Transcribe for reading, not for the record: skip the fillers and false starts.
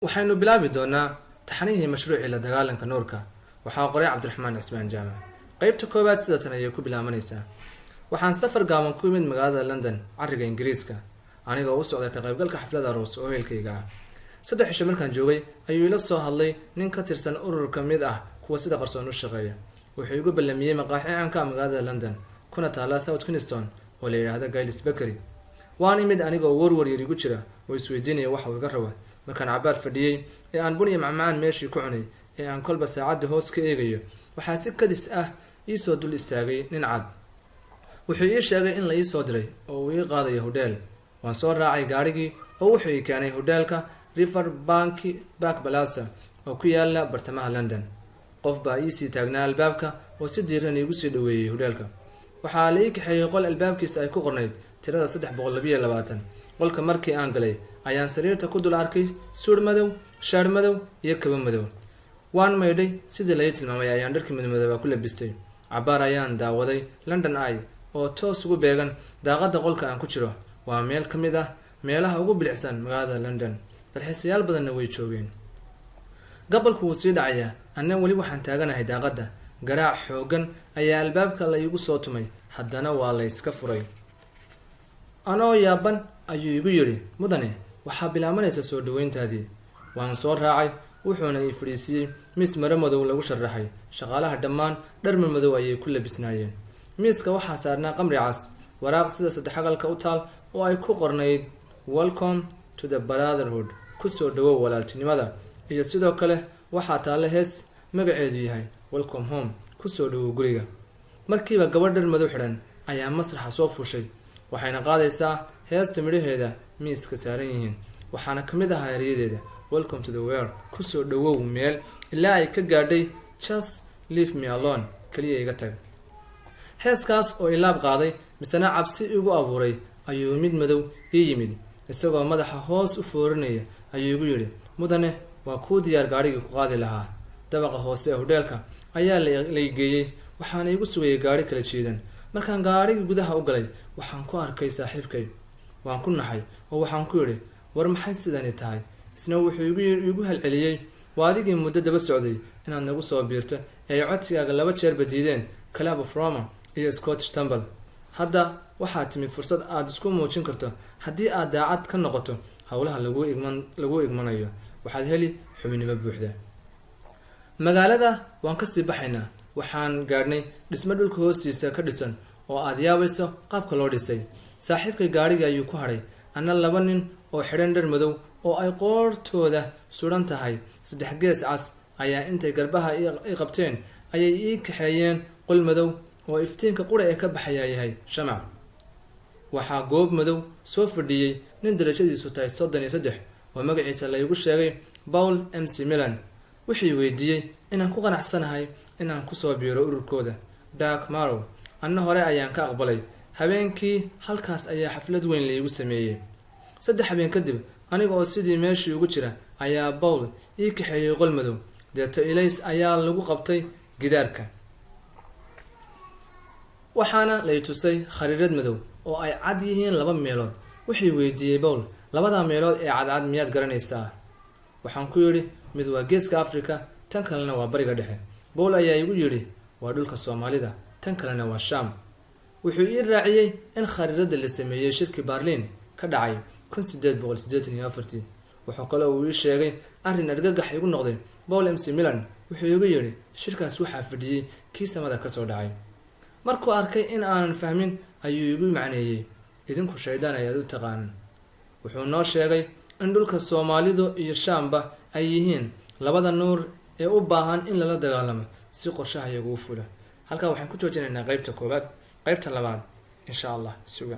Waxaynu bilaabi doonaa taxanihii mashruucii la dagaalanka nuurka. Waxaa qoray Cabdiraxmaan Cismaan Jaamac. Qeybta koowaad sidatan ayay ku bilaabanaysaa. Waxaan safar gaaban ku imid magaalada London, cariga Ingiriiska, anigoo u socday ka qaybgalka xaflada aroos oo ehelkayga ah. 3 cisho markaan joogay ayuu ila soo hadlay nin ka tirsan urur ka mid ah kuwa sida qarsoon u shaqeeya. Wuxuu igu ballamiyey maqaaxi caanka ah magaalada London kuna taala South Kensington oo la yidhaahdo Giles Bakery. Waan imid anigoo warwar yar igu jira oo isweydiinaya waxa uu iga rabo. Markaan cabaar fadhiyey ee aan bun iyo macmacaan meeshii ku cunay ee aan kolba saacadda hoos ka eegayo, waxaa si kadis ah iisoo dul istaagay nin cad. Wuxuu ii sheegay in la ii soo diray oo uu ii qaadayo hodheel. Waan soo raacay gaadhigii oo wuxuu ii keenay hodheelka River Bank Park Plaza oo ku yaala bartamaha London. Qof baa iisii taagnaa albaabka oo si diiran iigu sii dhaweeyey hodheelka. Waxaa la ii kaxeeyey qol albaabkiisa ay ku qornayd tirada 322. Qolka markii aan galay ayaan sariirta ku dul arkay suur madow, shaar madow iyo kabo madow. Waan maydhay, sidii la ii tilmaamay ayaan dharkii madmadoobaa ku labistay. Cabaar ayaan daawaday London Eye oo toos ugu beegan daaqadda qolka aan ku jiro. Waa meel ka mid ah meelaha ugu bilicsan magaalada London, dalxiisayaal badanna way joogeen. Gabalku wuu sii dhacayaa, anna weli waxaan taaganahay daaqadda. Garaac xooggan ayaa albaabka la iigu soo tumay, haddana waa la iska furay. Anoo yaaban ayuu igu yidhi, "Mudane, waxaa bilaabanaysa soo dhaweyntaadii." Waan soo raacay, wuxuuna ii fadhiisiiyey miis maro madow lagu sharaxay. Shaqaalaha dhammaan dhar madow ayay ku labisnaayeen. Miiska waxaa saarnaa qamri cas, waraaq sida saddexagalka u taal oo ay ku qornayd "Welcome to the brotherhood", kusoo dhawow walaaltinimada, iyo sidoo kale waxaa taalla hees magaceedu yahay "Welcome Home", kusoo dhawow guriga. Markiiba gabadh dhar madow xidhan ayaa masraxa soo fuushay, waxayna qaadaysaa heesta midhaheeda miiska saaran yihiin. Waxaana ka mid ahaa eryadeeda "Welcome to the world", kusoo dhawow meel, ilaa ay ka gaadhay "Just leave me alone", keliya iga tag. Heeskaas oo ilaab qaaday misena cabsi igu abuuray ayuu mid madow ii yimid. Isagoo madaxa hoos u foorinaya ayuu igu yidhi, "Mudane, waa kuu diyaar gaadhigii ku qaadi lahaa." Dabaqa hoose ee hodheelka ayaa lay geeyey, waxaana igu sugayay gaadhi kala jiidan. Markaan gaadhigii gudaha u galay, waxaan ku arkay saaxiibkay. Waan ku naxay oo waxaan ku yidhi, "War maxay sidani tahay?" Isna wuxuu igu halceliyey, "Waa adigii muddo daba socday inaad nagu soo biirto ee ay codsigaaga laba jeerba diideen Club of Roma iyo Scottish Temple. Hadda waxaa timid fursad aad isku muujin karto. Haddii aad daacad ka noqoto howlaha lagu igmanayo, waxaad heli xubinimo buuxda." Magaalada waan kasii baxaynaa. Waxaan gaadhnay dhismo dhulka hoostiisa ka dhisan oo aad yaabayso qaabka loo dhisay. Saaxiibkay gaadhigii ayuu ku hadhay, anna laba nin oo xidhan dhar madow oo ay qoortooda suran tahay saddex gees cas ayaa intay garbaha i qabteen ayay ii kaxeeyeen qol madow oo iftiinka qura ee ka baxayaa yahay shamac. Waxaa goob madow soo fadhiyey nin darajadiisu tahay 33 oo magaciisa laygu sheegay Paul M C Milan. Wuxuu weydiiyey inaan ku qanacsanahay inaan kusoo biiro ururkooda Dark Marrow. Anna hore ayaan ka aqbalay. Habeenkii halkaas ayaa xaflad weyn laigu sameeyey. 3 habeen kadib, aniga oo sidii meeshii ugu jira ayaa Paul ii kaxeeyey qol madow. Deeto ilays ayaa lagu qabtay gidaarka, waxaana lay tusay khariirad madow oo ay cad yihiin laba meelood. Wuxuu weydiiyey Paul, "Labada meelood ee cadcad miyaad garanaysaa?" Waxaan ku yidhi, "Mid waa Geeska Africa, tan kalena waa Bariga Dhexe." Paul ayaa igu yidhi, "Waa dhulka Soomaalida, tan kalena waa Sham." Wuxuu ii raaciyey in khariirada la sameeyey shirki Berlin ka dhacay 1884-ii. Wuxuu kale uu ii sheegay arrin argagax igu noqday. Paul M C Milan wuxuu igu yidhi, "Shirkaas waxaa fadhiyey kii samada kasoo dhacay." Markuu arkay in aanan fahmin ayuu igu macneeyey, "Idinku shaydaan ayaad u taqaanan." Wuxuu noo sheegay in dhulka Soomaalidu iyo Shaamba ay yihiin labada nuur ee u baahan in lala dagaalamo si qorshaha iyagu u fula. Halkaa waxaan ku joojinaynaa qeybta koowaad. Qeybta labaad insha Allah suga.